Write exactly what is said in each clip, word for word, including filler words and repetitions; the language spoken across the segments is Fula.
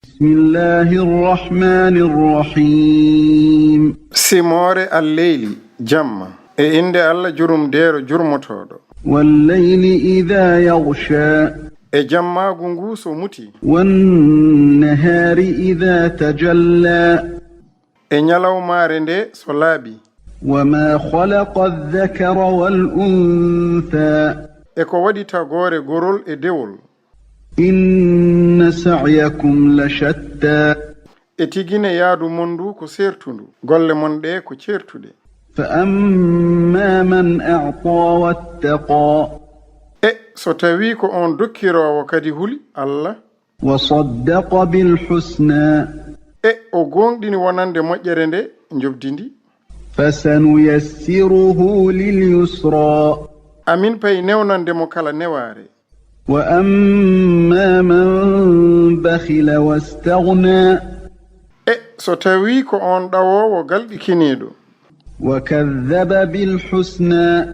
بسم الله الرحمن الرحيم. Simoore Alleyli, jamma, e innde Allah jurumdeero jurmotooɗo. والليل إذا يغشى. E jammaagu ngu so muti. والنهار إذا تجلى. E ñalawmaare nde so laaɓi. وما خلق الذكر والأنثى. E ko waɗi tagoore gorol e dewol. إن سعيكم لشتى. E tigi ne yaadu mon ndu ko seertundu, golle mon ɗe ko ceertuɗe. فأما من أعطى واتقى. E so tawii ko on dokkiroowo kadi huli Allah. وصدق بالحسنى. E o gooŋɗini wonande moƴƴere nde njoɓdi ndi. فسنيسره لليسرى. Amin pay newnande mo kala newaare. وأما من بخل واستغنى. E so tawii ko on ɗawoowo galɗikiniiɗo. وكذب بالحسنى.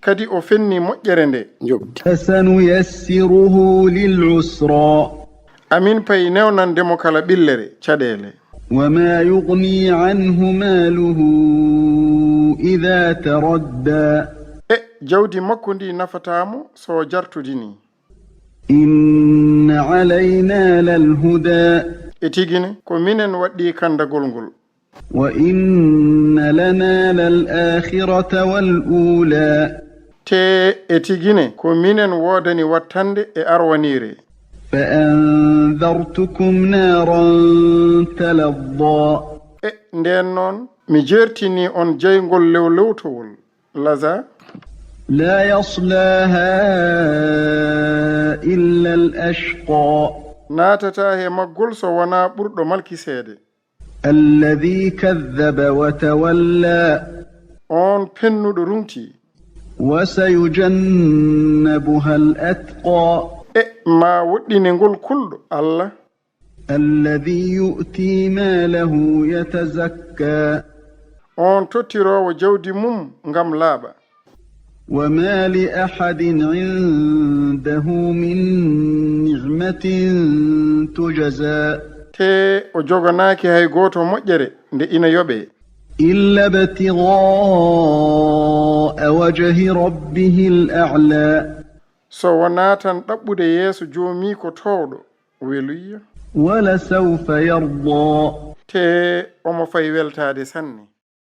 Kadi o fenni moƴƴere nde njoɓdi. فسنيسره للعسرى. Amin pay newnande mo kala ɓillere, caɗeele. وما يغني عنه ماله إذا تردى. E jawdi makko ndi nafataa mo so o jartodinii. إن علينا للهدى. E tigi ne, ko minen waɗɗii kanndagol ngol. وإن لنا للآخرة والأولى. Te e tigi ne, ko minen woodani wattande e arwaniire. فأنذرتكم نارا تلظى. E ndeen noon, mi jeertinii on jayngol lewlewtowol. Laza. لا يصلاها إلا الأشقى. Naatataa he maggol so wonaa ɓurɗo malkiseede. الذي كذب وتولى. On pennuɗo ruŋtii. وسيجنبها الأتقى. E ma woɗɗine ngol kulɗo Allah. الذي يؤتي ماله يتزكى. On tottiroowo jawdi mum ngam laaɓa. وما لأحد عنده من نعمة تجزى. Te o joganaaki hay gooto moƴƴere nde ina yoɓee. إلا ابتغاء وجه ربه الأعلى. So wonaa tan ɗaɓɓude yeeso joomiiko toowɗo, weluyya. ولسوف يرضى. Te omo fay weltaade sanne.